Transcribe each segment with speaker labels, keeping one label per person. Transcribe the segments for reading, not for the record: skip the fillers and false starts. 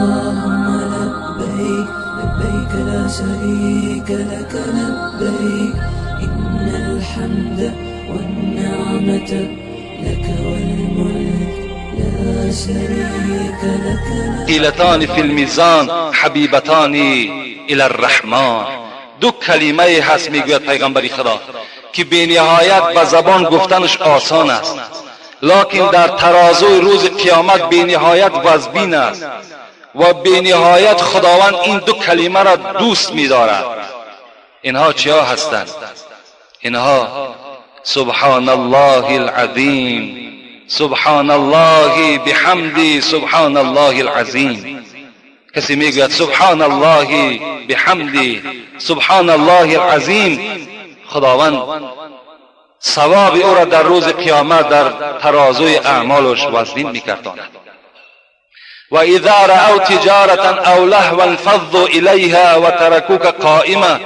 Speaker 1: اللهم لبيك لبيك لا شريك لك لبيك إن الحمد والنعمة لك والملك لا شريك لك.
Speaker 2: ثقیلتان فی المیزان حبیبتان الی الرحمن. دو کلمه هست میگوید پیغمبر خدا که به نهایت به زبان گفتنش آسان است، لکن در ترازوی روز قیامت به نهایت وزبین است و به نهایت خداوند این دو کلمه را دوست می‌دارد. اینها چیا هستند؟ اینها سبحان الله العظیم، سبحان الله بحمدی، سبحان الله العظیم. کسی میگوید سبحان الله بحمدی، سبحان الله العظیم، خداوند ثواب او را در روز قیامت در ترازوی اعمالش وزنین میگرداند. و اذا رأوا تجارة او لهوا انفضوا الیها و ترکوک قائما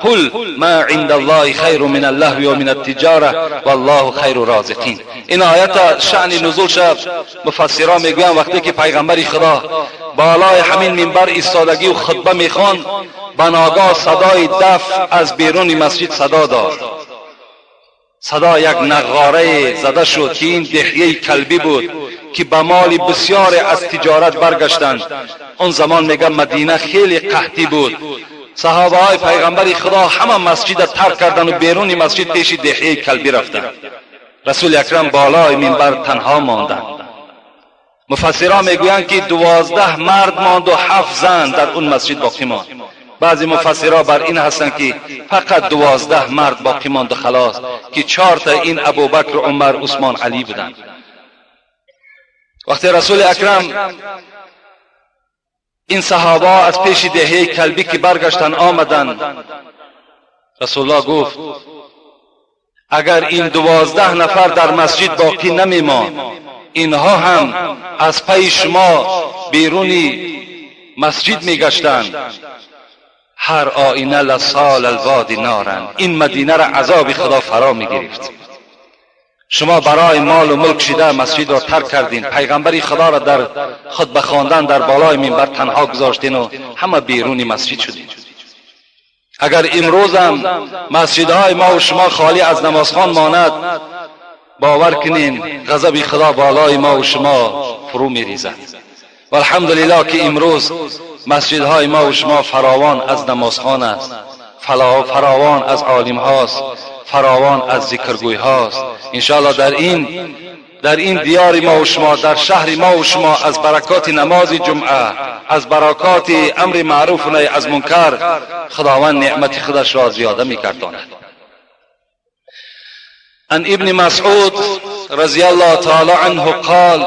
Speaker 2: قل ما عند الله خیر من اللهو و من التجارة والله خیر الرازقین. این آیت شأن نزول شد. مفسران میگویند وقتی که پیغمبر خدا بالای همین منبر ایستادگی و خطبه میخواند، به ناگاه صدای دف از بیرون مسجد صدا داد. صدا یک نغاره زده شد که این دحیه کلبی بود که به مال بسیار از تجارت برگشتند. اون زمان میگه مدینه خیلی قحطی بود. صحابه های پیغمبر خدا همه مسجد ترک کردند و بیرون مسجد پیش دحیه کلبی رفتند. رسول اکرم بالای منبر تنها ماندند. مفسران میگویند که 12 مرد ماند و 7 زن در اون مسجد باقی ماند. بعضی مفسرها بر این هستند که فقط 12 مرد باقی ماند و خلاص، که 4 تا این ابوبکر، عمر، عثمان، علی بودند. وقتی رسول اکرم این صحابه از پیش دهه کلبی که برگشتن آمدند، رسول الله گفت اگر این 12 نفر در مسجد باقی نمی‌ماند، اینها هم از پی شما بیرونی مسجد میگشتند. هر آینه لسال الوادی نارن. این مدینه را عذاب خدا فرا میگرفت. شما برای مال و ملک شده مسجد را ترک کردین، پیغمبری خدا را در خطبه خواندن در بالای منبر تنها گذاشتین و همه بیرون مسجد شدین. اگر امروز هم مسجدهای ما و شما خالی از نمازخوان ماند، باور کنین غضب خدا بالای ما و شما فرو میریزد. و الحمدلله که امروز مسجدهای ما و شما فراوان از نمازخوان است، فراوان از عالم هاست، فراوان از ذکرگوی هاست. انشاءالله در این دیار ما و شما، در شهر ما و شما، از برکات نماز جمعه، از برکات امر معروف و نهی از منکر، خداوند نعمت خودش را زیاده می‌گرداند. عن ابن مسعود رضی الله تعالی عنه قال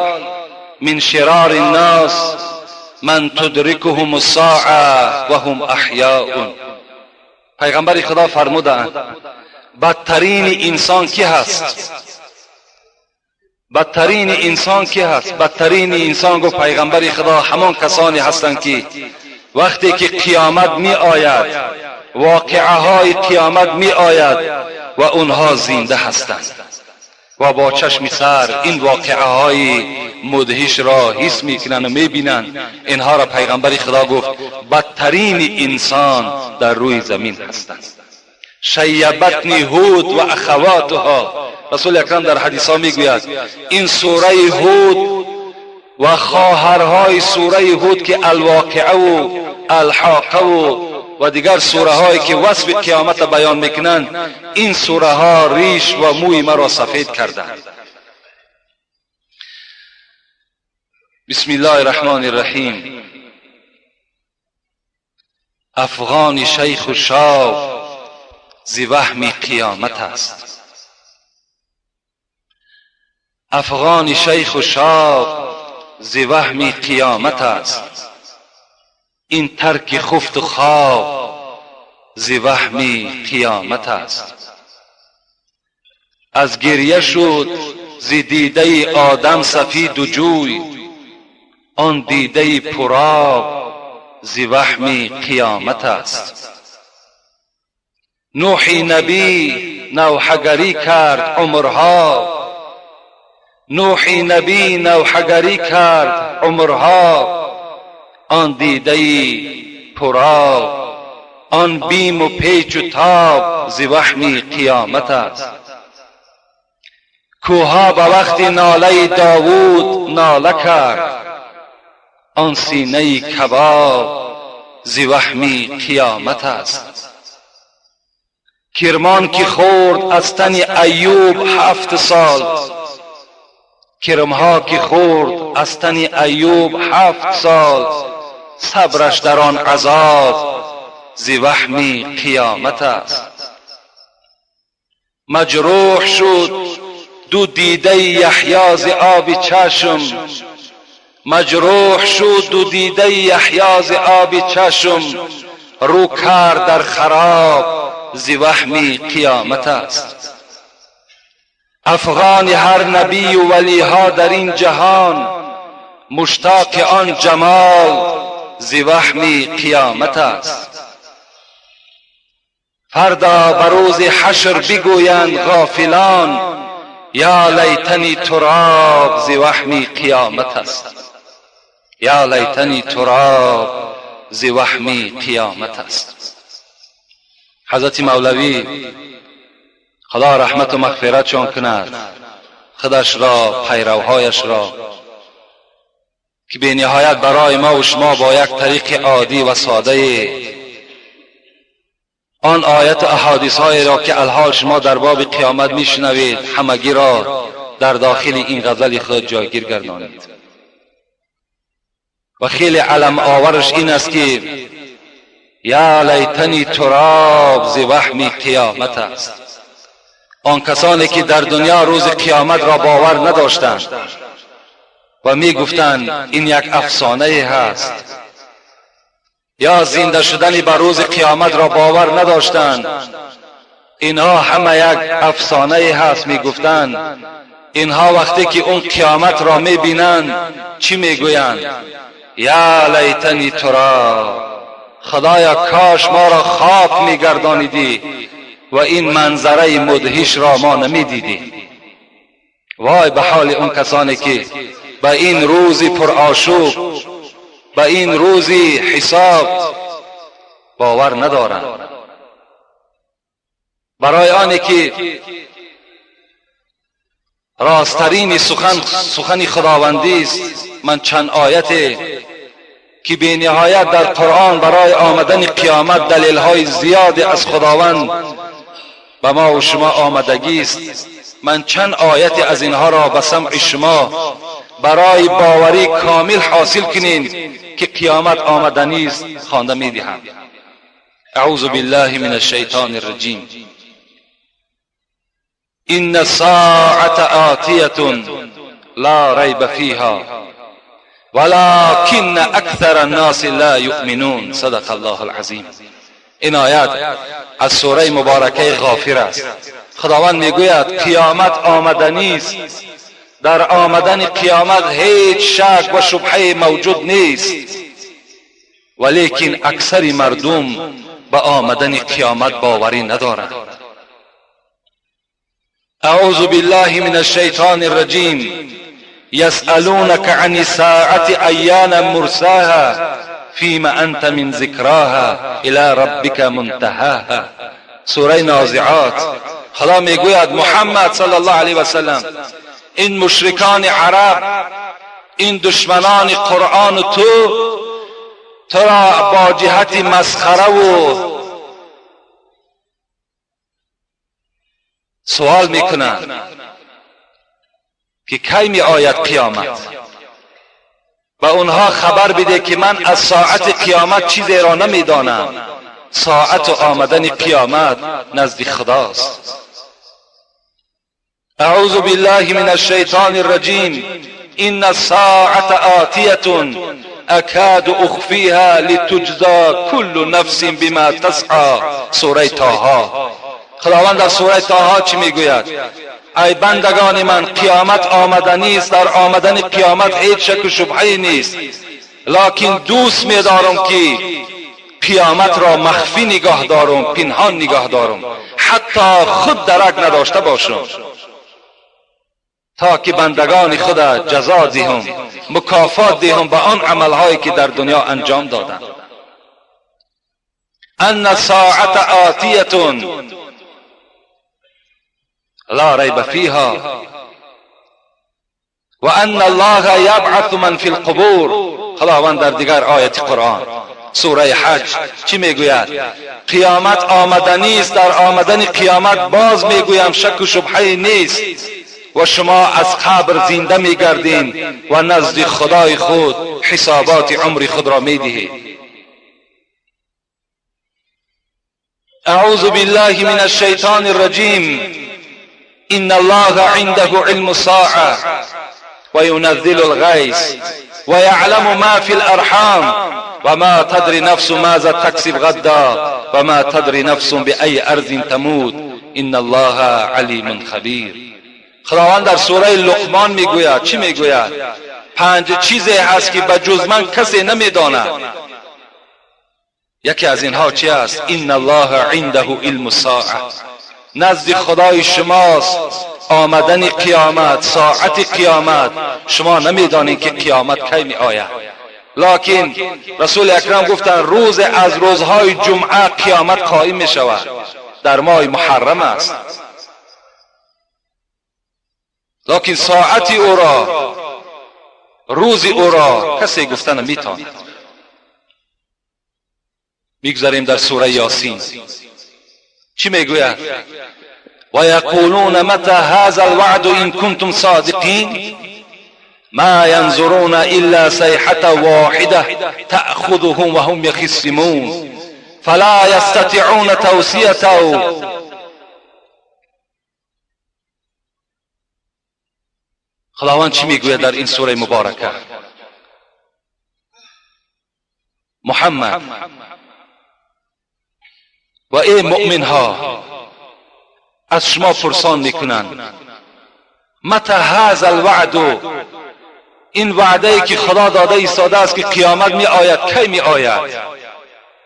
Speaker 2: من شرار الناس من تدرکهم الساعة وهم احیاء. پیغمبر خدا فرمودند بدترین انسان کی هست؟ بدترین انسان کی هست؟ بدترین انسان گفت پیغمبر خدا همان کسانی هستند که وقتی که قیامت می آید، واقعه های قیامت می آید و اونها زنده هستند و با چشم سر این واقعه های مدهش را حس میکنند و میبینند. اینها را پیغمبر خدا گفت بدترین انسان در روی زمین هستند. شیبتنی هود و اخواتها. رسول اکرم در حدیث ها میگوید این سوره هود و خواهرهای سوره هود که الواقعه و الحاقه و دیگر سوره هایی که وصف قیامت بیان میکنند، این سوره ها ریش و موی مرا سفید کردند. بسم الله الرحمن الرحیم. افغان شیخ و شاب ز وهم قیامت است. افغان شیخ و شاب ز وهم قیامت است. این ترک خفت و خواب ز وهم قیامت است. از گریه شد ز دیده آدم سفید و جوی، آن دیده پرآب ز وهم قیامت است. نوح نبی نوحه‌گری کرد عمرها، نوح نبی نوحه‌گری کرد عمرها، آن دیده پرآب، آن بیم و پیچ و تاب ز وهم قیامت است. کوها به وقت ناله داوود ناله کرد، آن سینه کباب ز وهم قیامت است. کرمان که خورد از تن ایوب 7 سال، کرمها که خورد از تن ایوب 7 سال، صبرش در آن عذاب ز وهم قیامت است. مجروح شد دو دیده یحیی ز آب چشم، مجروح شد دو دیده یحیی ز آب چشم، رو کرد در خراب ز وهم قیامت است. افغان هر نبی و ولیها در این جهان، مشتاق آن جمال ز وهم قیامت است. فردا به روز حشر بگویند غافلان، یا لیتنی تراب ز وهم قیامت است. یا لیتنی تراب ز وهم قیامت است. حضرت مولوی خدا رحمت و مغفرتشان کند، خودش را، پیروهایش را، که به نهایت برای ما و شما با یک طریق عادی و ساده آن آیت و احادیث هایی را که الحال شما در باب قیامت میشنوید همگی را در داخل این غزل خود جایگیر گردانید. و خیلی علم آورش این است که یا لیتنی تراب ز وهم قیامت است. آن کسانی که در دنیا روز قیامت را باور نداشتند و می گفتند این یک افسانه هست، یا زنده شدن به روز قیامت را باور نداشتند، اینها همه یک افسانه هست می گفتند. اینها وقتی که اون قیامت را می بینند چی می گویند؟ یا لیتنی تراب، خدایا کاش ما را خاک می گردانیدی و این منظره مدهش را ما نمی دیدی. وای به حال اون کسانی که به این روز پرآشوب، به این روز حساب باور ندارند. برای آنی که راسترین سخن سخن خداوندی است، من چند آیت که به نهایت در قرآن برای آمدن قیامت دلیل‌های زیاد از خداوند به ما و شما آمدگی است، من چند آیت از اینها را به سمع شما برای باوری کامل حاصل کنین که قیامت آمدنی است خوانده می‌دهم. اعوذ بالله من الشیطان الرجیم. ان الساعة آتیة لا ریب فیها ولكن اکثر الناس لا یؤمنون. صدق الله العظیم. این آیت از سوره مبارکه غافر است. خداوند میگوید قیامت آمدنی است، در آمدن قیامت هیچ شک و شبهه موجود نیست، ولیکن اکثر مردم به آمدن قیامت باوری ندارند. اعوذ بالله من الشیطان الرجیم. یسألونک عن الساعة ایان مرساها فیما انت من ذکراها الی ربک منتهاها. سوره نازعات. خدا میگوید محمد صلی الله علیه و سلم، این مشرکان عرب، این دشمنان قرآن تو را با جهت مسخره و سوال میکنند که کی می آید قیامت. و اونها خبر بده که من از ساعت قیامت چیزی را نمیدانم، ساعت آمدن قیامت نزد خداست. اعوذ بالله من الشیطان الرجیم. ان الساعة آتیة اکاد اخفیها لتجزا كل نفس بما تسعی. سوره طه. خداوند در سوره طه چی میگوید؟ ای بندگان من، قیامت آمدنی است، در آمدن قیامت هیچ شک و شبهه نیست، لکن دوست می‌دارم که قیامت را مخفی نگاه دارم، پنهان نگاه دارم، حتی خود درک نداشته باشم. تا که بندگان خود جزا دهم، مکافات دهم به آن عملهایی که در دنیا انجام دادند. ان الساعة آتیة لا ریب فیها و ان الله یبعث من فی القبور. خداوند در دیگر آیت قرآن سوره حج چی میگوید؟ قیامت آمدنی است، در آمدن قیامت باز میگویم شک و شبهه نیست و شما از قبر زنده میگردین و نزد خدای خود حسابات عمر خود را میدهید. اعوذ بالله من الشیطان الرجیم. ان الله عنده علم الساعة وينزل الغيث ويعلم ما في الارحام وما تدري نفس ماذا تكسب غدا وما تدري نفس بأي ارض تموت ان الله علیم خبیر. خداوند در سوره لقمان میگوید، چی میگوید؟ 5 چیزی هست که به جز من کسی نمیداند. یکی از اینها چی است؟ ان الله عنده علم الساعه. نزد خدای شماست آمدن قیامت، ساعت قیامت. شما نمیدانید که قیامت کی می آید، لکن رسول اکرم گفتند روز از روزهای جمعه قیامت قائم می شود، در ماه محرم است. لکن ساعت او را، روز او را کسی گفته نمیتواند. میگذاریم در سوره یاسین چی میگوید؟ و یقولون متى هذا الوعد ان کنتم صادقین ما ينظرون الا صيحة واحدة تأخذهم وهم يخصمون فلا يستطيعون توصية. خداوند چی میگوید در این سوره مبارکه؟ محمد و ای مؤمن ها از شما پرسان میکنند متى هذا الوعد، این وعده ای که خدا داده ایستاده است که قیامت می آید، کی می آید؟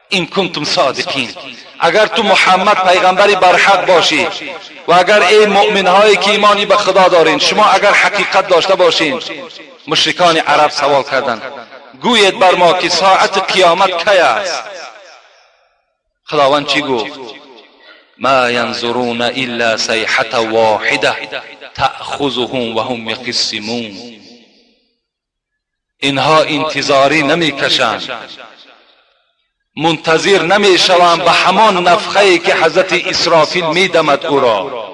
Speaker 2: این کنتم صادقین، اگر تو محمد پیغمبری برحق باشی و اگر ای مؤمن هایی که ایمانی به خدا دارین، شما اگر حقیقت داشته باشین. مشرکان عرب سوال کردند گویید بر ما که ساعت قیامت کی است؟ خداوند چی گفت؟ ما ینظرون الا صیحة واحدة تأخذهم وهم یخصمون. اینها انتظاری نمیکشند، منتظر نمیشوند به همان نفخه که حضرت اسرافیل میدمد او را،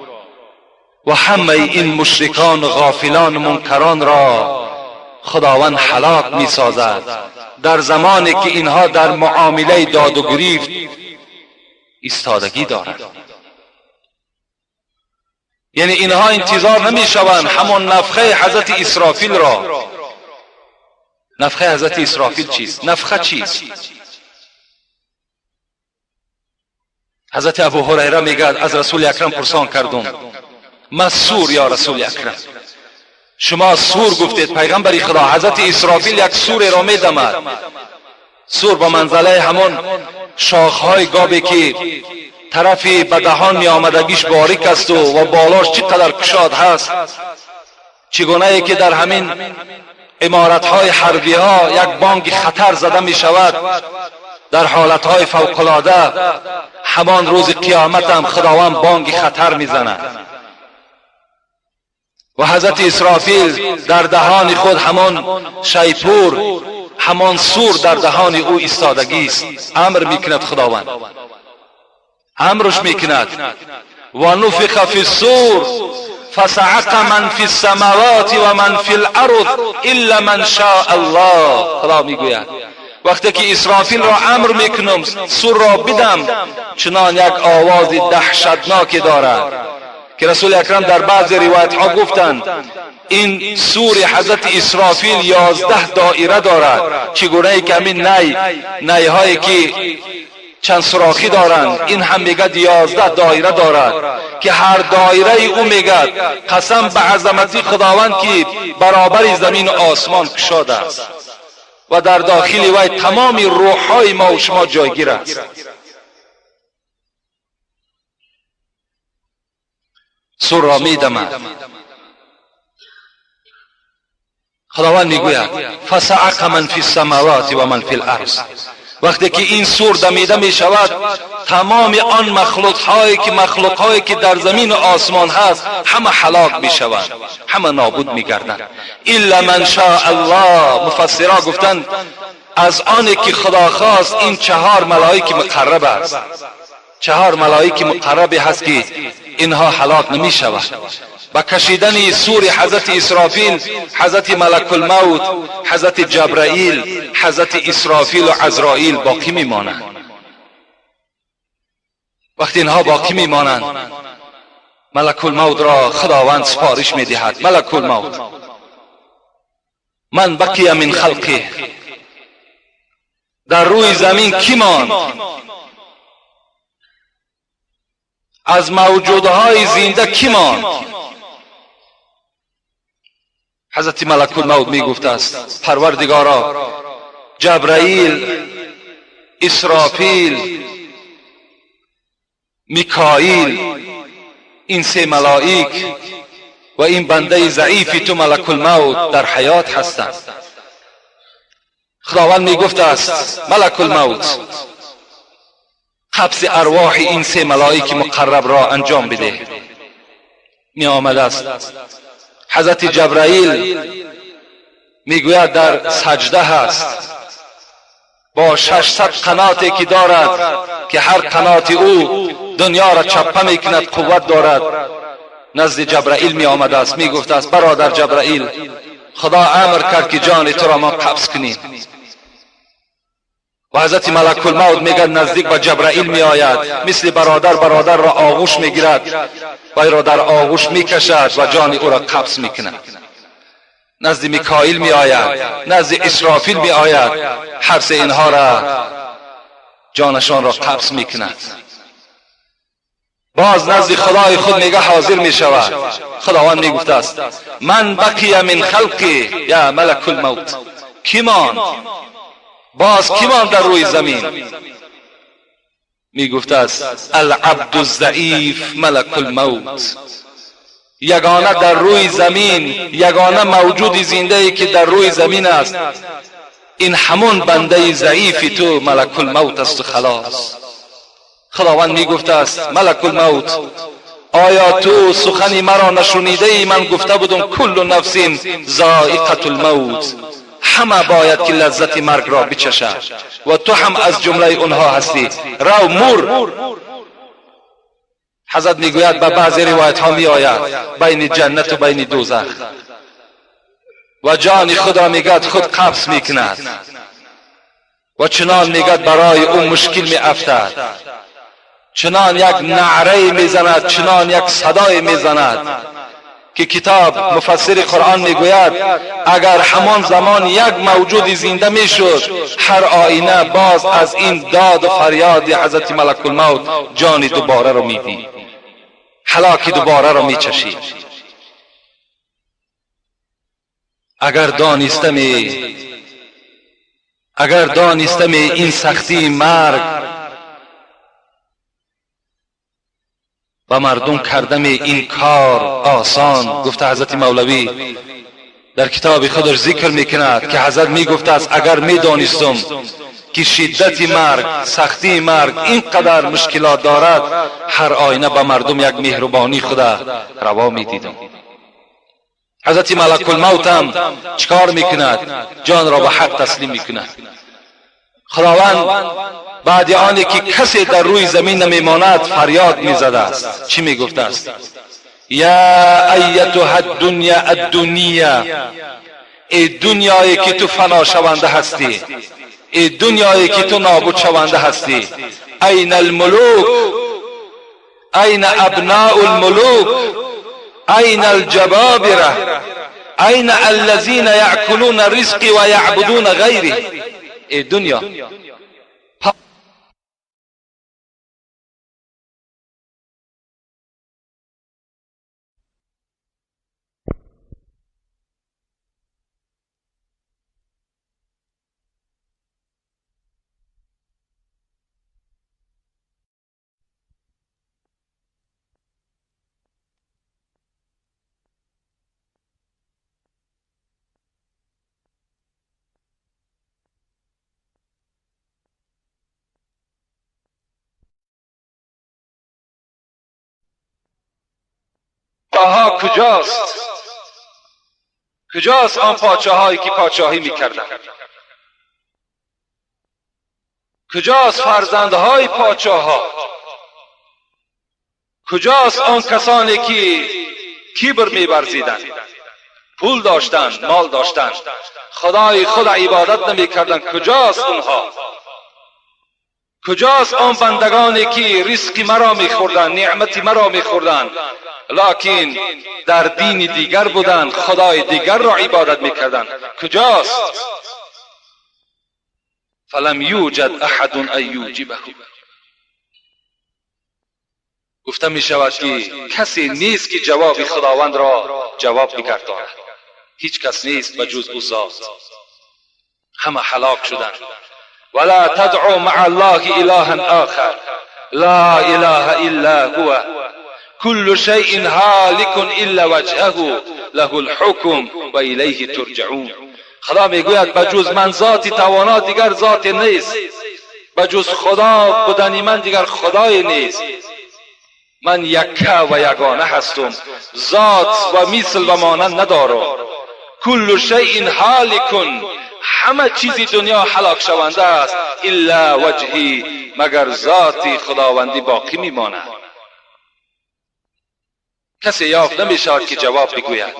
Speaker 2: و همه این مشرکان غافلان منکران را خداوند هلاک میسازد در زمانی که اینها در معامله داد و گریفت ایستادگی دارند. یعنی اینها انتظار نمیشوند همان نفخه حضرت اسرافیل را. نفخه حضرت اسرافیل چیست؟ نفخه چیست؟ حضرت ابو هریره میگه از رسول اکرم پرسان کردم ما سور یا رسول اکرم؟ شما سور گفتید پیغمبر خدا، حضرت اسرافیل یک سور را میدمد. سور به منزله همون شاخهای گابی که طرفی به دهان می آمدگیش باریک است و بالاش چقدر کشاد هست، چگونه ای که در همین عمارتهای حربی ها یک بانگ خطر زده می شود در حالتهای فوق العاده، همان روز قیامت هم خداوند بانگ خطر می زند و حضرت اسرافیل در دهان خود همان شیپور، همان سور در دهان او ایستادگی است. امر میکند خداوند، امرش میکند و نفخ فی الصور فصعق من فی السماوات و من فی الارض الا من شاء الله. خدا میگوید وقتی که اسرافیل را امر میکنم سور را بدم، چنان یک آواز دهشتناکی دارد که رسول اکرم در بعض روایت ها گفتند این سور حضرت اسرافیل 11 دایره دارد، چگونه ای که همین نی هایی که چند سوراخی دارند، این هم میگد 11 دایره دارد که هر دایره او میگد قسم به عظمتی خداوند که برابر زمین و آسمان کشاده است و در داخل وی تمام روحهای ما و شما جایگیر است. سور را میدمد خداوند میگوید فصعق من فی السماوات و من فی الارض. وقتی که این سور دمیده می شود، تمام آن مخلوق هایی که در زمین و آسمان هست همه هلاک می شوند، همه نابود می گردند. الا من شاء الله. مفسرها گفتند از آنی که خدا خواست این 4 ملائک مقرب است، 4 ملائک مقربی هست که اینها هلاک نمی شود. با کشیدن سور حضرت اسرافیل، حضرت ملک الموت، حضرت جبرائیل، حضرت اسرافیل و عزرائیل باقی میمانند. وقتی اینها باقی میمانند، ملک الموت را خداوند سفارش میدهد: ملک الموت، من بقی من خلقی، در روی زمین کی ماند؟ از موجودهای زنده کی ماند؟ حضرت ملک الموت می گفت است پروردگارا، جبرائیل، اسرافیل، میکائیل، این 3 ملائک و این بنده ضعیفی تو ملک الموت در حیات هستند. خداوند می گفت است ملک الموت، قبض ارواح این 3 ملائک مقرب را انجام بده. می آمد است حضرت جبرائیل میگوید در سجده هست با 600 قناتی که دارد که هر قنات او دنیا را چپه میکند، قوت دارد. نزد جبرائیل می آمده است، می گفته است برادر جبرائیل، خدا امر کرد که جان تو را ما قبض کنیم. و حضرت ملک الموت میگه نزدیک به جبرائیل می آید، مثل برادر برادر را آغوش میگیرد و را در آغوش میکشد و جان او را قبض میکند. نزد میکائیل می آید، نزد اسرافیل می آید، هر سه اینها را جانشان را قبض میکند. باز نزد خدای خود میگه حاضر میشود. خداوند میگفته است من بقی من خلقی یا ملک الموت، کی ماند؟ باز کی ماند در روی زمین؟ میگفته است العبد الضعیف ملک الموت. یگانه در روی زمین، یگانه موجود زنده ای که در روی زمین است، این همون بنده ضعیفی تو ملک الموت است و خلاص. خداوند میگفته است ملک الموت، آیا تو سخنی مرا نشنیده ای؟ من گفته بودم کل نفس ذائقة الموت، همه باید که لذت مرگ را بچشد و تو هم از جمله اونها هستی، رو مور. حضرت میگوید به بعضی روایت ها می آید بین جنت و بین دوزخ و جان خود را میگد خود قبض میکند و چنان میگد برای او مشکل می افتد، چنان یک نعره میزند، چنان یک صدای میزند که کتاب مفسر قرآن میگوید اگر همان زمان یک موجود زنده میشد، هر آینه باز از این داد و فریاد حضرت ملک الموت جان دوباره رو میدید، هلاک دوباره رو میچشید. اگر دانستمی این سختی مرگ و مردم کردم این کار آسان. گفته حضرت مولوی در کتاب خودش ذکر میکند که حضرت میگفته است اگر میدانستم که شدت مرگ، سختی مرگ اینقدر مشکلات دارد، هر آینه به مردم یک مهربانی خدا روا میدیدم. حضرت ملک الموت هم چکار میکند؟ جان را به حق تسلیم میکند. خداوند بعد آنی که کسی در روی زمین نمیماند فریاد میزده است. چی میگفته است؟ یا ایتها الدنیا الدنیا، ای دنیایی که تو فنا شونده هستی، ای دنیایی که تو نابود شونده هستی، این الملوک، این ابناء الملوک، این الجبابره، این الذین یأکلون رزقی و یعبدون غیری. ای دنیا، پادشاه کجاست؟ کجاست آن پادشاهایی که پادشاهی میکردند؟ کجاست فرزندهای پادشاه؟ کجاست آن کسانی که کبر می‌ورزیدند، پول داشتند، مال داشتند، خدای خود عبادت نمی‌کردند؟ کجاست اونها؟ کجاست آن بندگانی که رزق مرا می‌خوردند، نعمت مرا می‌خوردند، لکن در دین دیگر بودند، خدای دیگر را عبادت می‌کردند؟ کجاست؟ فلم یوجد احد ان یجیبه. گفته می شود که کسی نیست که جواب خداوند را جواب بگرداند. هیچ کس نیست به جز او ذات. همه هلاک شدند. ولا تدعو مع الله الها آخر لا اله الا هو كل شيء هالك الا وجهه له الحكم و الیه ترجعون. خدا میگوید به جز من ذاتی توانا دیگر ذات نیست، به جز خدا بودن من دیگر خدای نیست. من یکه و یگانه هستم، ذات و مثل و مانند ندارم. کل شیء هالک، همه چیزی دنیا هلاک شونده است، الا وجهی، مگر ذاتی خداوندی باقی میماند. کسی یافت نمیشود که جواب بگوید.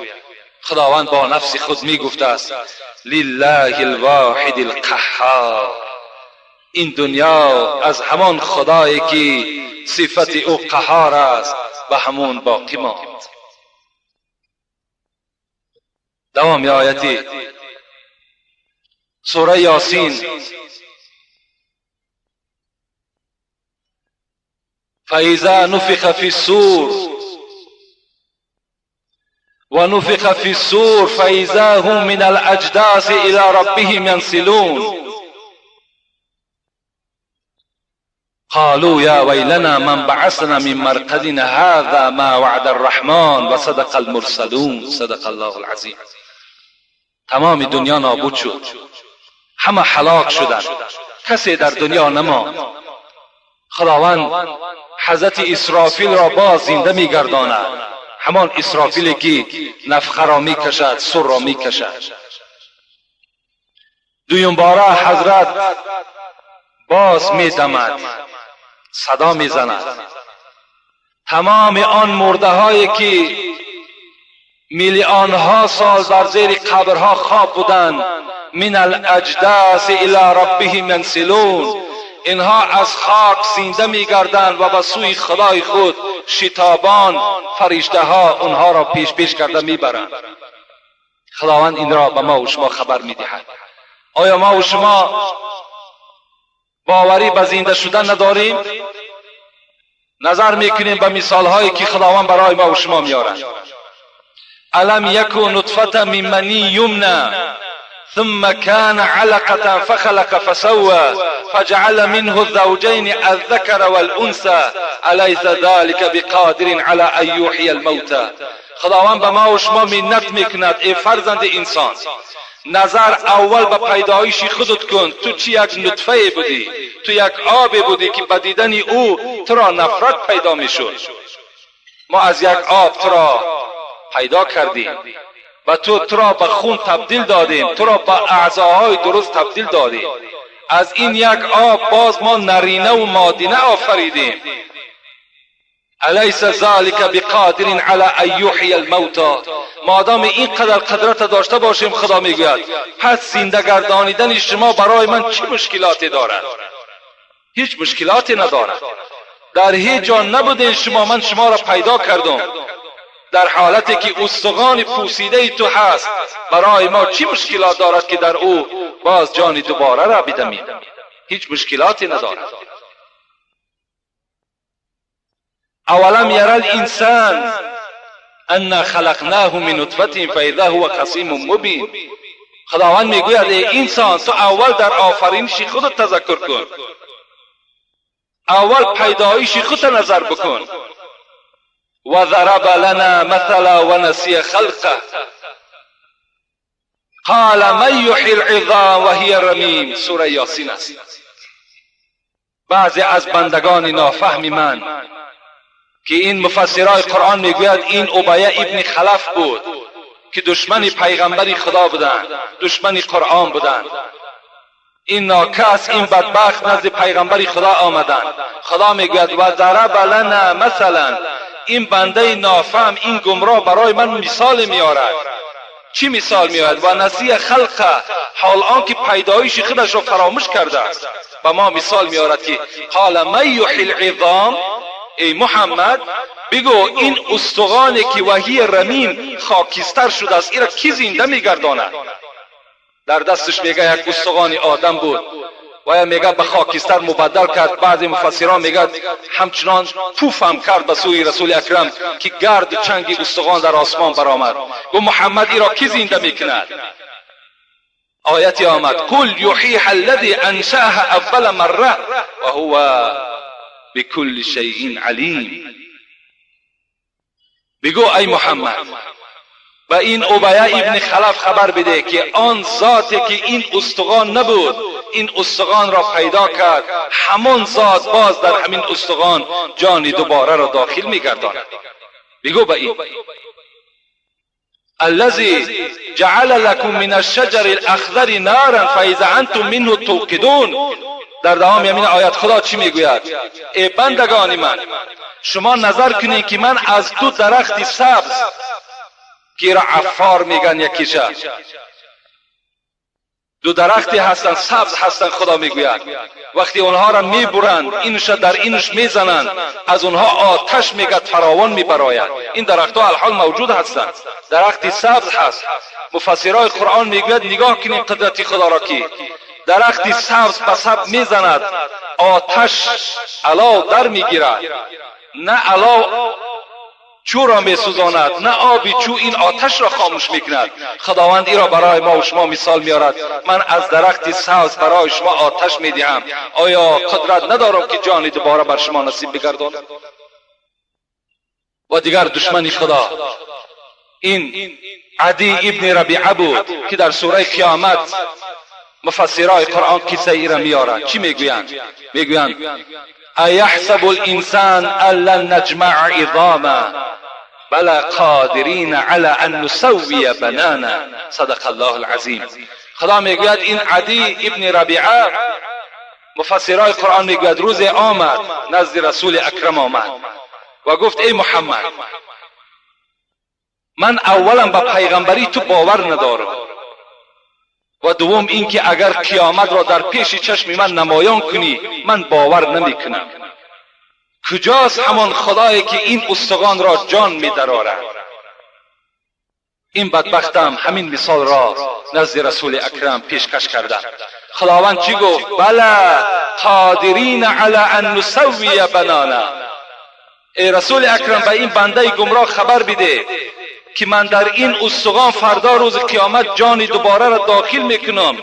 Speaker 2: خداوند با نفس خود میگفته است لله الواحد القهار. این دنیا از همان خدایی که صفت او قهار است و همون باقی ماند. دوام آیتی سوره یاسین. فاذا نفخ فی الصور ونفخ فی الصور فاذا هم من الاجداث الى ربهم ينسلون قالوا يا ويلنا من بعثنا من مرقدنا هذا ما وعد الرحمن وصدق المرسلون. صدق الله العظیم. تمام دنیا نابود شد، همه هلاک شدند، کسی در دنیا نماند. خداوند حضرت اسرافیل را باز زنده میگرداند، همان اسرافیلی که نفخه را میکشد، سر را میکشد. دویم باره حضرت باز میدمد، صدا میزند. تمام آن مرده هایی که میلیون ها سال در زیر قبرها خواب بودند، من الاجداث الی ربهم ینسلون، اینها از خاک زنده میگردند و به سوی خدای خود شتابان فرشته ها اونها را پیش پیش کرده میبرند. خداوند این را به ما و شما خبر میدهد. آیا ما و شما باوری به زنده شدن نداریم؟ نظر میکنیم به مثال هایی که خداوند برای ما و شما میارد. الم یکن نطفه من منی یمنى ثم كان علقة فخلق فسوى فجعل منه الزوجين الذكر والأنثى أليس ذلك بقادر على أن يحيي الموتى. خداوند به ما و شما منت میکند ای فرزند انسان، نظر اول به پیدایش خودت کن. تو چی یک نطفه بودی، تو یک آب بودی که به دیدن او تو را نفرت پیدا میشد. ما از یک آب تو را پیدا کردیم و تو را به خون تبدیل دادیم، تو را به اعضاهای درست تبدیل دادیم. از این یک آب باز ما نرینه و مادینه آفریدیم. الیس ذلک بقادر علی ان یحیی الموتی. مادام اینقدر قدرت داشته باشیم، خدا میگوید پس زنده گردانیدن شما برای من چه مشکلاتی دارد؟ هیچ مشکلاتی ندارد. در هیچ جا نبودین شما، من شما را پیدا کردم در حالتی که استخوان پوسیده تو هست. برای ما چی مشکلات دارد که در او باز جان دوباره را بدمیم؟ هیچ مشکلاتی ندارد. اولم یری الانسان انا خلقناه من نطفه فاذا هو خصیم مبین. خداوند میگوید ای انسان، تو اول در آفرینش خودت تذکر کن، اول پیدایش خودت نظر بکن. و ضرب لنا مثلا و نسی خلقه قال من یحیی العظام و هی رمیم. سوره یاسین است. بعضی از بندگان نافهم من که این مفسرای قرآن میگوید این ابیه ابن خلف بود که دشمن پیغمبر خدا بودند، دشمن قرآن بودند. این ناکس، این بدبخت نزد پیغمبر خدا آمدند. خدا میگوید و ضرب لنا مثلا، این بنده نافهم، این گمراه برای من مثال میآورد. چی مثال میآورد؟ و نسی خلقه، حال آن که پیدایش خودش را فراموش کرده است. به ما مثال میآورد که قال من یحیی العظام، ای محمد بگو این استخوانی که وحی رمیم خاکستر شده است این را کی زنده میگرداند؟ در دستش میگه یک استخوان آدم بود و میگه به خاکستر مبدل کرد. بعضی مفسران میگه همچنان پوف هم کرد به سوی رسول اکرم که گرد چنگ استخوان در آسمان برآمد. گفت محمد ای را کی زنده میکند؟ آیتی آمد قل یحییها الذی انشأها اول مره و هو بكل شیء علیم. بگو ای محمد به این ابیه ابن خلف خبر بده که آن ذاتی که این استخوان نبود این استخوان را پیدا کرد، همان ذات باز در همین استخوان جان دوباره را داخل میگرداند. بگو به این الذي جعل لكم من الشجر الاخضر نارا فاذا انتم منه توقدون. در دوام همین آیت خدا چی میگوید؟ ای بندگان من، شما نظر کنید که من از دو درخت سبز که را عفار میگن یکیشه، دو درختی هستند سبز هستند، خدا میگوید وقتی اونها را میبرند اینش در اینش میزنند از اونها آتش میگد فراوان میبراید. این درختها الحال موجود هستند، درختی سبز هست. مفسرای قرآن میگوید نگاه کنید قدرت خدا را که درختی سبز به سبز میزند آتش علاو در میگیرد، نه علاو چو را میسوزاند نه آبی چو این آتش را خاموش میکند. خداوند ای را برای ما و شما مثال میارد، من از درخت سبز برای شما آتش میدهم، آیا قدرت ندارم که جان دوباره بر شما نصیب بگردانم؟ و دیگر دشمن خدا این عدی ابن ربیعه بود که در سوره قیامت مفسرای قرآن قصه ای را میارند. چی میگویند؟ میگویند ایحسب الانسان ان لن نجمع عظاما بلى قادرین علی ان نسوی بنانا. صدق الله العظیم. خدا میگوید این عدی ابن ربیعه، مفسرای قرآن میگوید روز آمد نزد رسول اکرم آمد و گفت ای محمد، من اولا به پیغمبری تو باور ندارم و دوم اینکه اگر قیامت را در پیش چشم من نمایان کنی من باور نمی کنم. کجاست همان خدایی که این استخوان را جان می درارد؟ این بدبختم همین مثال را نزد رسول اکرم پیشکش کرده. خداوند چی گفت؟ بله قادرین علی ان نسوی بنانا. ای رسول اکرم به این بنده گمراه خبر بده که من در این استخوان فردا روز قیامت جان دوباره را داخل میکنم،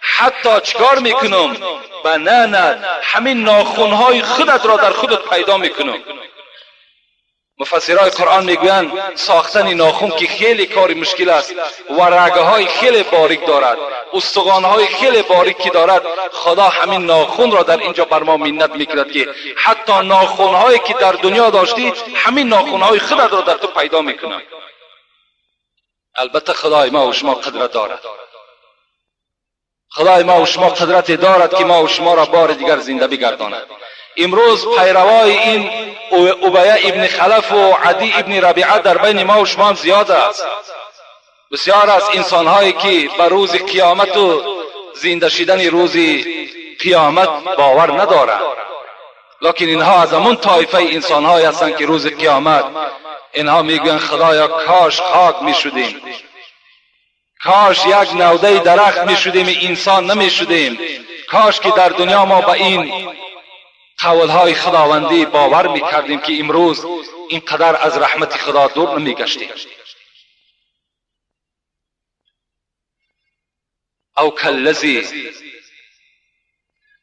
Speaker 2: حتی چکار میکنم؟ بنانت، همین ناخونهای خودت را در خودت پیدا میکنم. مفسرای قرآن میگویند ساختن ناخون که خیلی کار مشکل است و رگه خیلی باریک دارد، استخوانهای خیلی باریکی دارد، خدا همین ناخون را در اینجا بر ما منت میکند که حتی ناخونهایی که در دنیا داشتی همین ناخونهای خودت را در تو پیدا میکنم. البته خدای ما و شما قدرت دارد، خدای ما و شما قدرت دارد که ما و شما را بار دیگر زنده بگرداند. امروز پیروای این ابیه ابن خلف و عدی ابن ربیعه در بین ما و شما هم زیاد است. بسیار از انسانهایی که به روز قیامت و زنده شدن روز قیامت باور ندارند، لکن اینها از همون طایفه انسانهایی هستند که روز قیامت اینها میگویند خدایا کاش خاک میشدیم، کاش یک نوده درخت میشدیم، انسان نمیشدیم، کاش که در دنیا ما به این قولهای خداوندی باور میکردیم که امروز اینقدر از رحمت خدا دور نمیگشتیم. او کالذی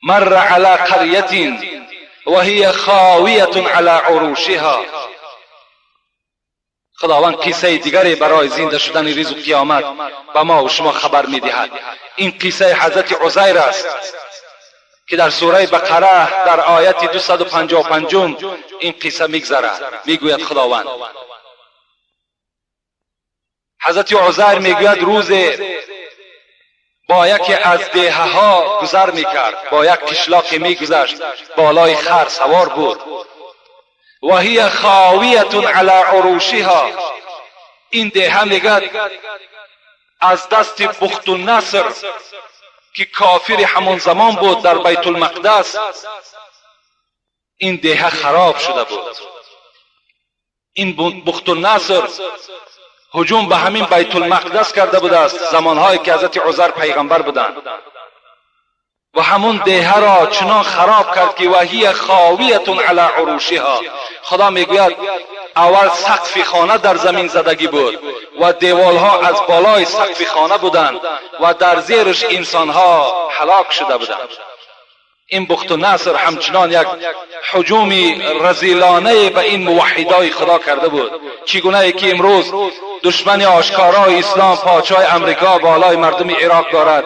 Speaker 2: مر علی قریة وهي خاویة علی عروشها. خداوند قصه دیگری برای زنده شدن روز قیامت به ما و شما خبر میدهد. این قصه حضرت عزیر است که در سوره بقره در آیت 255 این قصه میگذرد. میگوید خداوند، حضرت عزیر میگوید روز با یکی از دهه ها گذر میکرد، با یک قشلاق میگذشت، بالای خر سوار بود. و هی خاویة علی عروشها. این دهه میگد از دست بخت النصر که کافر همان زمان بود در بیت المقدس، این دهه خراب شده بود. این بخت النصر هجوم به همین بیت المقدس کرده بوده است، زمانهایی که حضرت عزیر پیغمبر بودند، و همون دهه را چنان خراب کرد که وهی خاویة علی عروشها. خدا میگوید اول سقف خانه در زمین زدگی بود و دیوالها از بالای سقف خانه بودند و در زیرش انسانها هلاک شده بودند. این بخت نصر همچنان یک هجوم رذیلانه به این موحدای خدا کرده بود. چگونه که امروز دشمن آشکارای اسلام پادشاه امریکا بالای مردم عراق دارد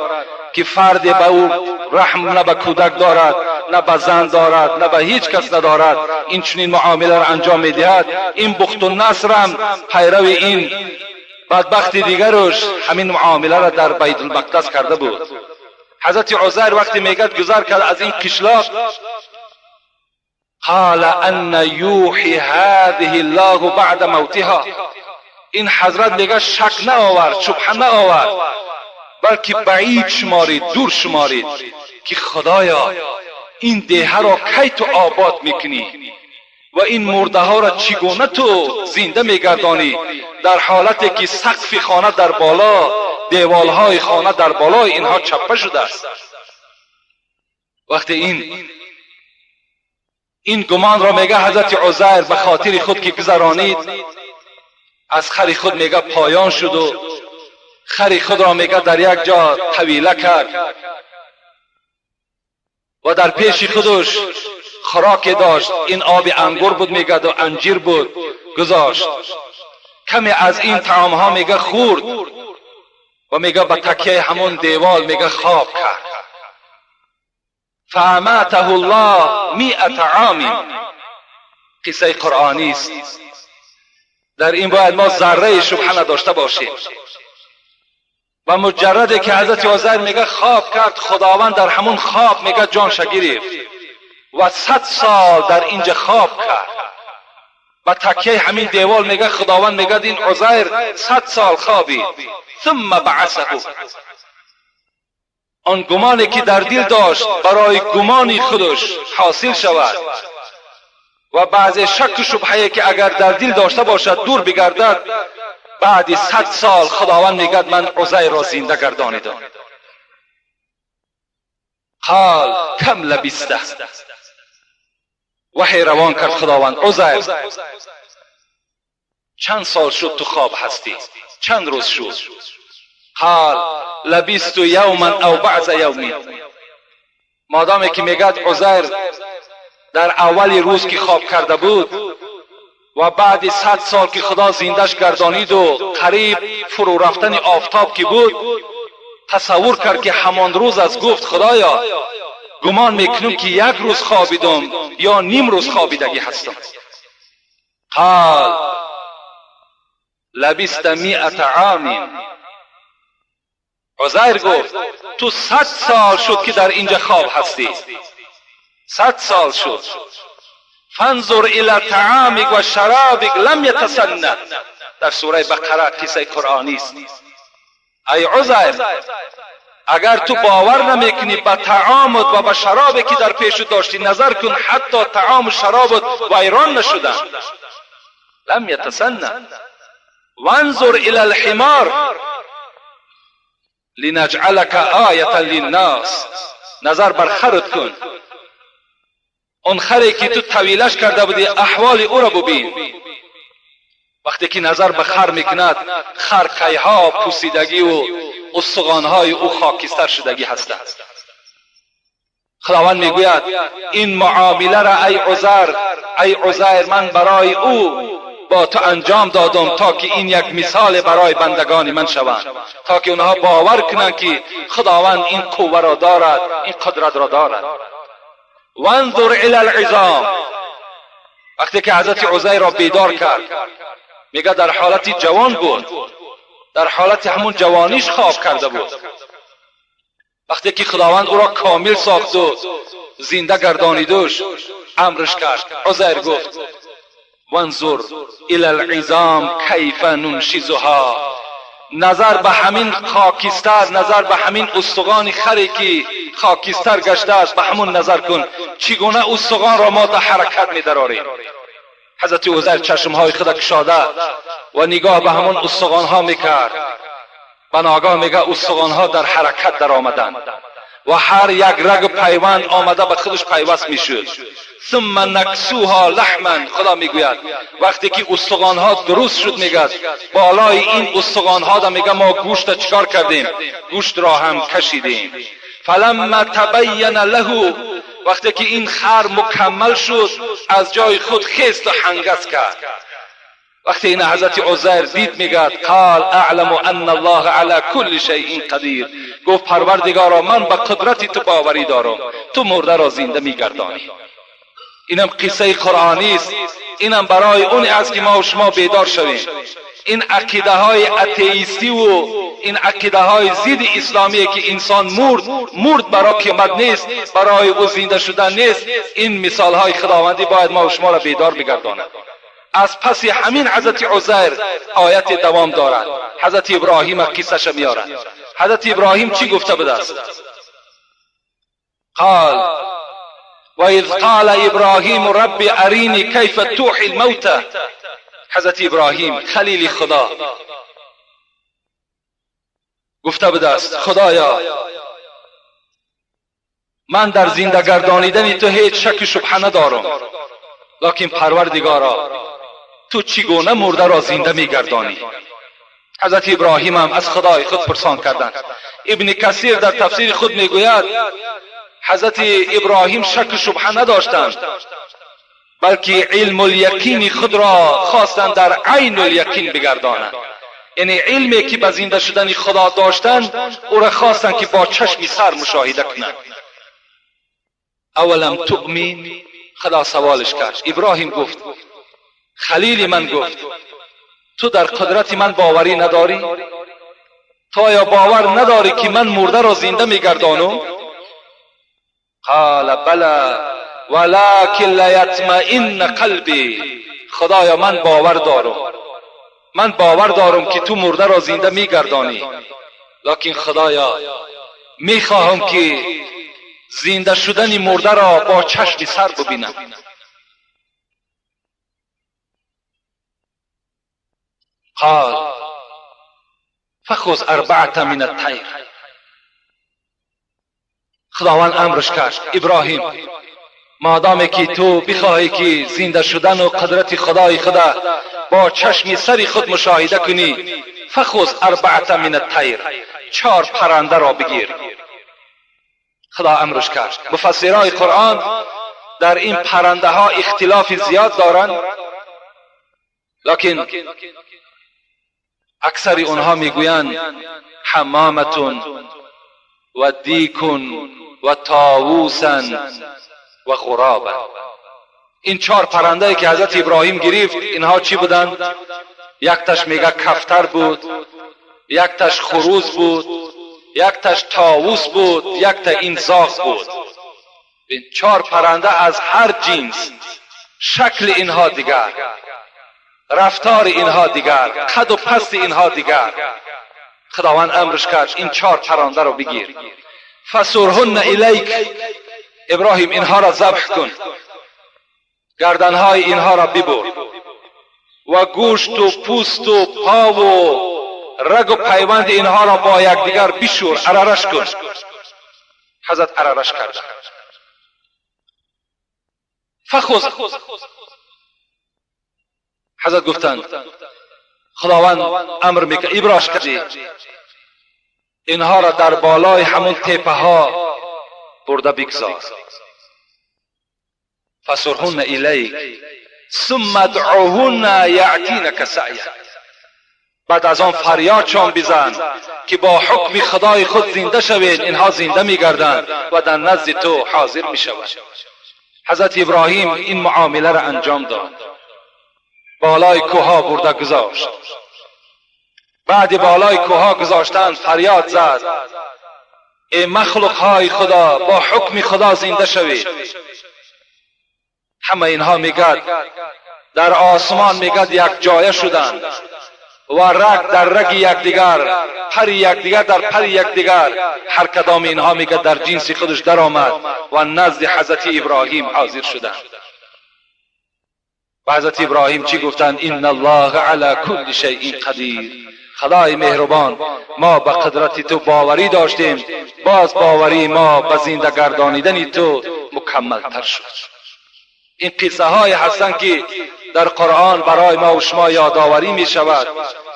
Speaker 2: که فرد به او رحم نه به کودک دارد، نه به زن دارد، نه به هیچ کس ندارد، این چنین معامله را انجام میدهد. این بخت النصر هم پیرو این بدبخت دیگرش همین معامله را در بیت المقدس کرده بود. حضرت عزیر وقتی میگد گذر کرد از این قشلاق، قال ان یوحی هذه الله بعد موتها. این حضرت میگه شک نه آورد، شبهه نه آورد، بلکه بعید شمارید، دور شمارید که خدایا این دهه را کی تو آباد میکنی و این مرده ها را چگونه تو زنده میگردانی، در حالتی که سقف خانه در بالا، دیوالهای خانه در بالای اینها چپه شده است. وقتی این گمان را میگه حضرت عزیر به خاطر خود که گذرانید، از خر خود میگه پایان شد و خر خود را میگه در یک جا طویله کرد و در پیش خودش خوراک داشت، این آب انگور بود میگه و انجیر بود، گذاشت. کمی از این طعام ها میگه خورد و میگه به تکیه همون دیوال میگه خواب کرد. فاماته الله 100 عام. قصه قرآنی است، در این باید ما ذره شبهه نداشته باشیم. و مجرد که حضرت عزیر میگه خواب کرد، خداوند در همون خواب میگه جانش گرفت و 100 سال در اینجا خواب کرد. و تکیه همین دیوال میگه خداوند میگه این عزیر 100 سال خوابید. ثم بعثه. آن گمانی که در دل داشت برای گمانی خودش حاصل شود و بعض شک و شبهه که اگر در دل داشته باشد دور بگردد، بعد 100 سال خداوند میگه من عزیر را زنده گردانیدم. قال کم لبسته. وحی روان کرد خداوند، عزیر چند سال شد تو خواب هستی، چند روز شد؟ قال لبست یوما او بعض یوم. مادامی که میگد عزیر در اول روز که خواب کرده بود و بعد 100 سال که خدا زندش گردانید و قریب فرو رفتن آفتاب که بود، تصور کرد که همان روز از گفت خدایا گمان میکنم که یک روز خوابیدم یا نیم روز خوابیدگی هستم. قال لبست 100 عام. عزیر گفت تو 100 سال شد که در اینجا خواب هستی، 100 سال شد. فانظر الى طعامک و شرابک لم یتسنه. در سوره بقره قصه قرآنی است. ای عزیر اگر تو باور نمیکنی به طعامت و به شرابی که در پیش داشتی نظر کن، حتی طعام و شرابت ویران نشدن. لم یتسنه. وانظر الى الحمار لنجعلک آیة للناس. نظر بر خرت کن، اون خری که تو طویلش کرده بودی احوال او را ببین. وقتی که نظر به خر میکند، خر کیها پوسیدگی و استخوانهای او خاکستر شدگی هستند. خداوند میگوید این معامله را ای عزیر، ای عزیر من برای او با تو انجام دادم تا که این یک مثال برای بندگان من شوند، تا که اونها باور کنند که خداوند این قوه را دارد، این قدرت را دارد. وانظر الی العظام. وقتی که حضرت عزیر را بیدار کرد، میگه در حالت جوان بود، در حالت همون جوانیش خواب کرده بود. وقتی که خداوند او را کامل ساخت و زنده گردانیدش، امرش کرد. عزیر گفت وانظر الی العظام کیف ننشزها. نظر به همین خاکستر، نظر به همین استخوان خری که خاکستر گشته است، به همون نظر کن چگونه استخوان را ما در حرکت می‌دراریم. حضرت عزیر چشمهای خود کشاده و نگاه به همون استخوانها میکرد. بناگاه میگه استخوانها در حرکت در آمدند و هر یک رگ پیوند آمده به خودش پیوست میشد. ثم نکسوها لحما. خدا میگوید وقتی که استخوانها درست شد، میگه بالای این استخوانها دا میگه ما گوشت چکار کردیم؟ گوشت را هم کشیدیم. فلما تبین له، وقتی که این خر مکمل شد از جای خود خیست و هنگس کرد. وقتی این حضرت عزیر دید، میگه قال اعلم ان الله علی کل شیء قدیر. گفت پروردگارا من به قدرت تو باوری دارم، تو مرده را زنده میگردانی. اینم قصه قرآنی است، اینم برای اون است که ما و شما بیدار شویم. این عقیده های اتئیستی و این عقیده های ضد اسلامی که انسان مرد برای قیامت نیست، برای او زنده شدن نیست، این مثال های خداوندی باید ما و شما را بیدار بگرداند. از پس همین حضرت عزیر آیت دوام دارد. حضرت ابراهیم قصه‌ش میارد. حضرت ابراهیم چی گفته بوده است؟ قال و اذ قال ابراهیم رب ارینی کیف توحی الموتى. حضرت ابراهیم خلیل خدا گفته بوده است خدایا من در زنده گردانیدن تو هیچ شک و شبهه ندارم، لکن پروردگارا تو چگونه مرده را زنده میگردانی؟ حضرت ابراهیم هم از خدای خود پرسان کردند. ابن کثیر در تفسیر خود میگوید حضرت ابراهیم شک و شبهه نداشتند، بلکه علم الیقین خود را خواستند در عین الیقین بگردانند. یعنی علمی که به زنده شدن خدا داشتند او را خواستند که با چشم سر مشاهده کنند. اولم تؤمن؟ خدا سوالش کرد. ابراهیم گفت خلیل من گفت تو در قدرت من باوری نداری؟ تو آیا باور نداری که من مرده را زنده میگردانم؟ قال بلی ولکن لیطمئن قلبی. خدایا من باور دارم، من باور دارم که تو مرده را زنده میگردانی، لکن خدایا میخواهم که زنده شدن مرده را با چشم سر ببینم. قال فخذ اربعة من الطیر. خداوند امرش کرد ابراهیم مادامی که تو بخواهی که زنده شدن و قدرت خدای خدا با چشم سر خود مشاهده کنی، فخذ اربعة من الطیر، 4 پرنده را بگیر. خدا امرش کرد. مفسرای قرآن در این پرنده ها اختلاف زیاد دارند، لکن اکثر اونها میگویند حمامتون و دیکون و طاووسا و غرابا. این 4 پرنده که حضرت ابراهیم گرفت اینها چی بودند؟ یک تاش میگه کفتر بود، یک تاش خروس بود، یک تاش طاووس بود، یک تا این زاغ بود. این 4 پرنده از هر جنس، شکل اینها دیگر، رفتار اینها دیگر، قد و پست اینها دیگر. خداوند امرش کرد این 4 پرنده رو بگیر. فسرهن الیک، ابراهیم اینها را ذبح کن، گردنهای اینها را ببر و گوشت و پوست و پا و رگ و پیوند اینها را با یکدیگر بشور، عررش کن. حضرت عررش کرد. فخذ، حضرت گفتند خداوند امر میکنه ابراش کردی اینها را در بالای همون تپه ها برده بگذار. فسرهن الیک ثم ادعوهن یأتینک سعیا. بعد از آن فریادشان بزن که با حکم خدای خود زنده شوید، اینها زنده میگردند و در نزد تو حاضر میشوند. حضرت ابراهیم این معامله را انجام داد، بالای کوها برده گذاشت. بعد بالای کوها گذاشتن فریاد زد: ای مخلوق های خدا، با حکم خدا زنده شوید. همه اینها میگد در آسمان میگد یک جایه شدند و رگ در رگ یکدیگر، پر یکدیگر در پر یکدیگر، هر کدام اینها میگد در جنس خودش در آمد و نزد حضرت ابراهیم حاضر شدند. و حضرت ابراهیم چی گفتند؟ ان الله علی کل شیء قدیر. خدای مهربان، ما به قدرت تو باوری داشتیم، باز باوری ما به زنده گردانیدن تو مکمل تر شد. این قصه های هستند که در قرآن برای ما و شما یادآوری می شود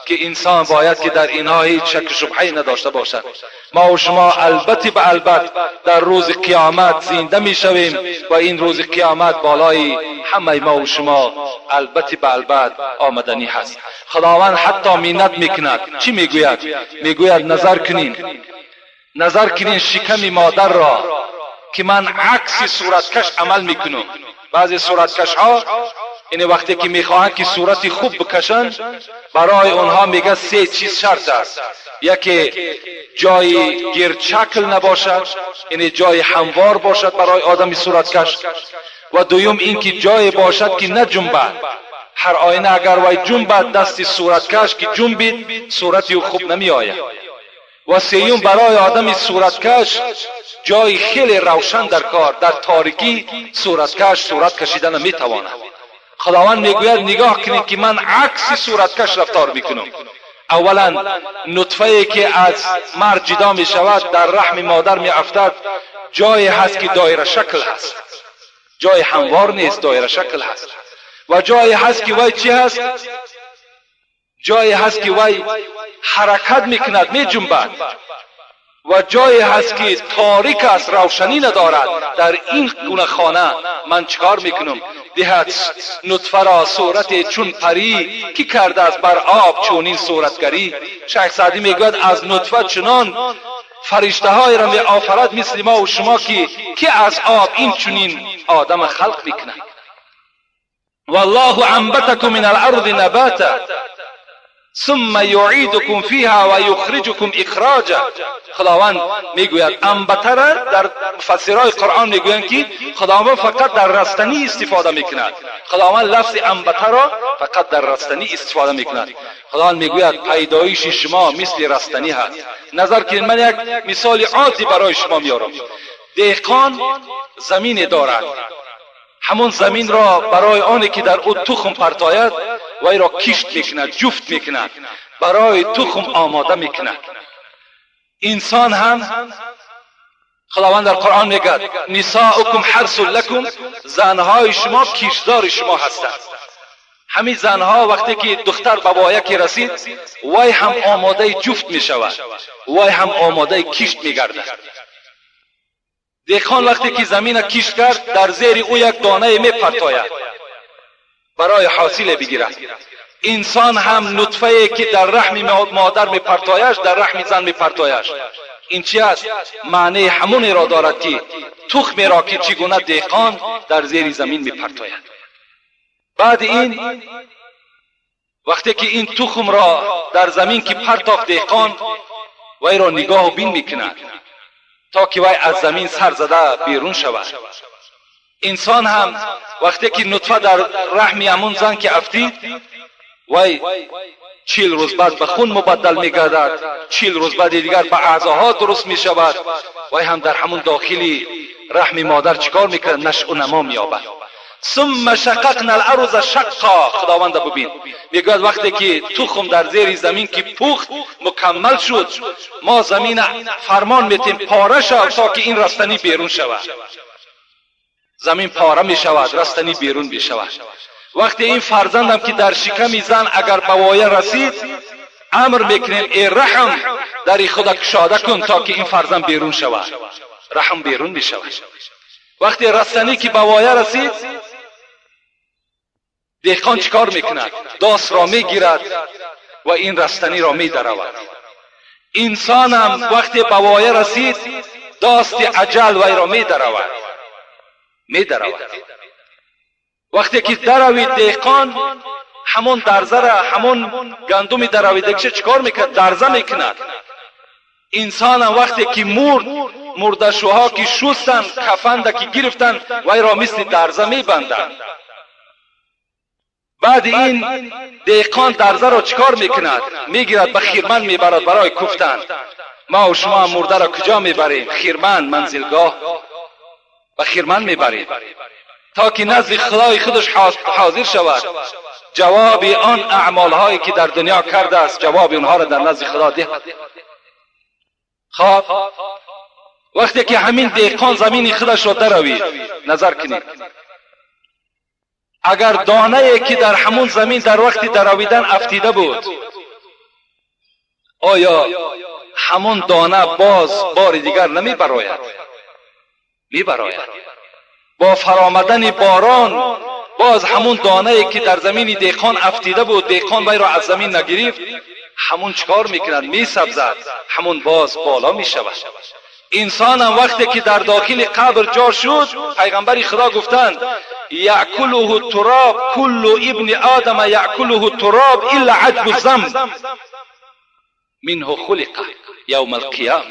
Speaker 2: که انسان باید که در اینها هیچ شک و شبهه نداشته باشد. ما و شما البته به البته در روز قیامت زنده می شویم و این روز قیامت بالای همه ما و شما البته به البته آمدنی هست. خداوند حتی منت میکند. چی میگوید؟ میگوید نظر کنین، نظر کنین شکم مادر را که من عکس صورتکش عمل میکنم. بعضی صورتکش ها این وقتی که میخواهند که صورت خوب بکشند، برای اونها میگه سه چیز شرط است. یکی جای گردشکل نباشد، یعنی جای هموار باشد برای آدم صورتکش، و دویم اینکه جای باشد که نجنبد. هر آینه اگر وای جنبد، دست صورتکش که جنبید، صورت او خوب نمی آید. و سیوم برای آدم صورتکش جای خیلی روشن در کار، در تاریکی صورتکش صورت کشیدن نمیتواند. خداوند میگوید نگاه کنید که من عکس صورتکش رفتار میکنم. اولا نطفه که از مرد جدا می شود در رحم مادر می افتد، جای هست که دایره شکل هست، جای هموار نیست، دایره شکل هست. و جای هست که وای چی هست؟ جای هست که وای حرکت میکند، می جنبد. و جایی هست که تاریک است، روشنی ندارد. در این گونه خانه من چکار میکنم؟ دهد نطفه را صورت چون پری، کی کرده است بر آب چونین صورتگری. شیخ سعدی میگوید از نطفه چنان فرشته های را می آفرد مثل ما و شما که از آب این چنین آدم خلق میکند. والله انبتکم من الارض نباتا ثم یعیدکم فیها و یخرجکم اخراجا. خداوند میگوید انبته را در مفسرهای قرآن میگویند که خداوند فقط در رستنی استفاده میکند. خداوند لفظ انبته را فقط در رستنی استفاده میکند. خداوند میگوید پیدایش شما مثل رستنی هست. نظر کنید، من یک مثال عادی برای شما میارم. دهقان زمین دارد، همون زمین را برای آنی که در او تخم پرتاید وی را کشت میکند، جفت میکند، برای تخم آماده میکند. انسان هم خداوند در قرآن میگه نساؤکم حرث لکم، زنهای شما کشتزار شما هستند. همین زنها وقتی که دختر به وایه که رسید، وی هم آماده جفت میشود، وی هم آماده کشت میگردد. دهقان وقتی که زمین کشت کرد، در زیر او یک دانه میپرتاید برای حاصل بگیرد. انسان هم نطفه که در رحم مادر میپرتایش، در رحم زن میپرتایش، این چی است؟ معنی همون را دارد که تخم را که چگونه دهقان در زیر زمین میپرتاید. بعد این وقتی که این تخم را در زمین که پرتافت دهقان، وی را نگاه و بین میکند تا که وی از زمین سر زده بیرون شود. انسان هم وقتی که نطفه در رحم همون زن که افتید، وی 40 روز بعد به خون مبدل میگردد، 40 روز بعد دیگر به اعضاها درست میشود. وی هم در همون داخلی رحم مادر چیکار میکند؟ نشو و نما مییابد. ثم شققنا الارض شقا. خداوند ببین میگوید وقتی که تخم در زیر زمین که پخت مکمل شد، ما زمین فرمان میتیم پاره شد تا که این رستنی بیرون شود. زمین پاره می شود، رستنی بیرون می شود. وقتی این فرزندم که در شکم زن اگر به وایه رسید، امر میکنیم ای رحم، در خود کشاده کن تا که این فرزند بیرون شود. رحم بیرون می شود. وقتی رستنی که به وایه رسید، دهقان چیکار میکند؟ داس را میگیرد و این رستنی را میدرود. انسانم وقتی به وایه رسید، داست اجل وی را میدرود. میدرود. وقتی که دروید دهقان همون درزه را، همون گندم درویدگیش چیکار میکند؟ درزه میکند. انسان هم وقتی که مرد، مردشوها که شستن، کفن که گرفتن، وی را مثل درزه میبندند. بعد این دهقان درزه را چیکار میکند؟ میگیرد به خیرمن میبرد برای کوفتن. ما و شما مرده را کجا میبریم؟ خیرمن، منزلگاه، به خیرمن میبریم تا که نزد خدای خودش حاضر شود، جواب آن اعمال هایی که در دنیا کرده است، جواب اونها را در نزد خدا دهد. خب وقتی که همین دهقان زمین خودش را دروید، نظر کنید، اگر دانه که در همون زمین در وقت درویدن افتیده بود، آیا همون دانه باز بار دیگر نمی براید؟ می براید. با فرآمدن باران باز همون دانه که در زمین دهقان افتیده بود، دهقان وی را از زمین نگرفت، همون چکار میکند؟ میسبزد، همون باز بالا میشود. انسان هم وقتی که در داخل قبر جا شد، پیغمبر خدا گفتند یأکله التراب، کل ابن آدم یأکله التراب الا عجب الذنب منه خلق یوم القیامة.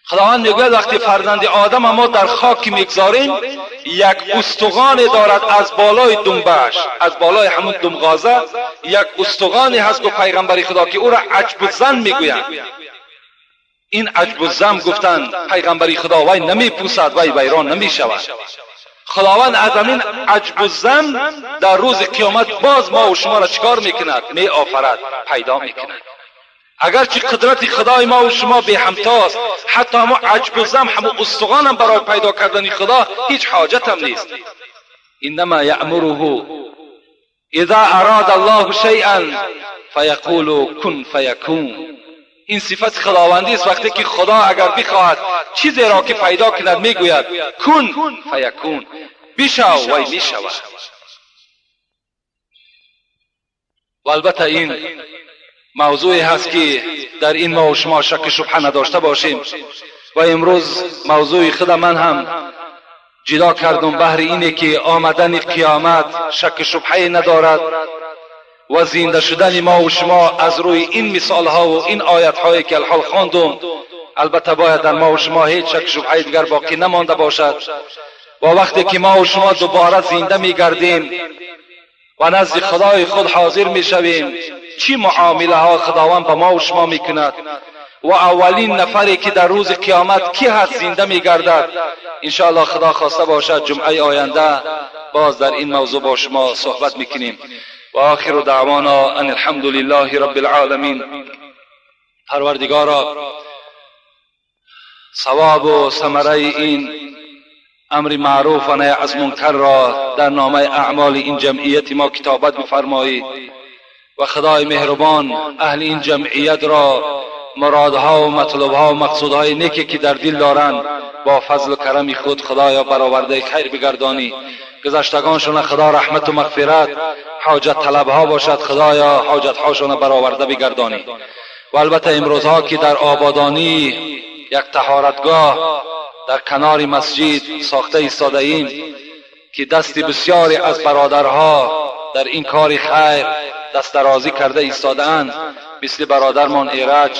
Speaker 2: خداوند میگوید وقتی فرزند آدم ما در خاک میگذاریم، یک استخوان دارد از بالای دنبش، از بالای همون دمغازه یک استخوانی هست که پیغمبر خدا که او را عجب الذنب میگویند. این عجب الذنب گفتند پیغمبر خدا وی نمیپوسد، وی ویران نمیشود. خداوند از همین عجب الذنب در روز قیامت باز ما و شما را چکار میکند؟ می آفرد، پیدا میکند. اگرچه قدرت خدای ما و شما بی همتاست، حتی همون عجب الذنب، همون استخوان هم برای پیدا کردن خدا هیچ حاجت هم نیست. انما یأمره اذا اراد الله شیئا فیقول کن فیکون. این صفت خداوندی است. وقتی که خدا اگر بخواهد چیزی را که پیدا کند، میگوید کن فیکون، بشو وی میشود. و البته این موضوعی هست که در این ما و شما شک شبهه نداشته باشیم و امروز موضوع خود من هم جدا کردم بهر اینه که آمدن قیامت شک شبهه ندارد و زنده شدن ما و شما از روی این مثال ها و این آیت هایی که الحال خواندم، البته باید در ما و شما هیچ شک شبهه دیگر باقی نمانده باشد. و وقتی که ما و شما دوباره زنده میگردیم و نزد خدای خود حاضر میشویم، چی معامله ها خداوند به ما و شما میکند و اولین نفری که در روز قیامت کی هست زنده میگردد، انشاءالله خدا خواسته باشد جمعه آینده باز در این موضوع با شما صحبت میکنیم. و آخر دعوانا ان الحمد لله رب العالمین. پروردگارا، ثواب و ثمره این امر معروف و نهی از منکر را در نامه اعمال این جمعیت ما کتابت بفرمایی و خدای مهربان اهل این جمعیت را مرادها و مطلبها و مقصودهای نیکی که در دل دارند با فضل و کرم خود خدایا برآورده خیر بگردانی. گذشتگانشون خدا رحمت و مغفرت، حاجت طلبها باشد خدایا حاجت هاشون برآورده بگردانی. و البته امروزها که در آبادانی یک طهارتگاه در کنار مسجد ساخته ایستاده ایم که دست بسیاری از برادرها در این کار خیر دست درازی کرده ایستاده‌اند، مثل برادرمان ایرج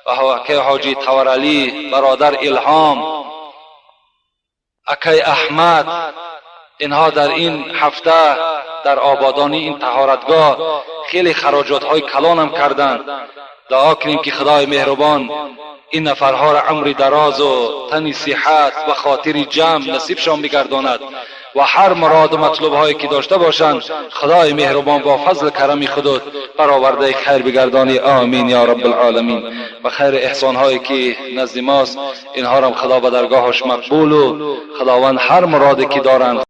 Speaker 2: و حاجی تورعلی، برادر الهام، اکی احمد، اینها در این هفته در آبادانی این طهارتگاه خیلی خراجات های کلان هم کردند. دعا کنیم که خدای مهربان این نفرها را عمر دراز و تن صحت و خاطر جمع نصیبشان بگرداند و هر مراد و مطلوب هایی که داشته باشند خدای مهربان با فضل کرم خود برآورده خیر بگردانی. آمین یا رب العالمین. و خیر احسان هایی که نزد ماست اینها را خدا به درگاهش مقبول و خداوند هر مرادی که دارند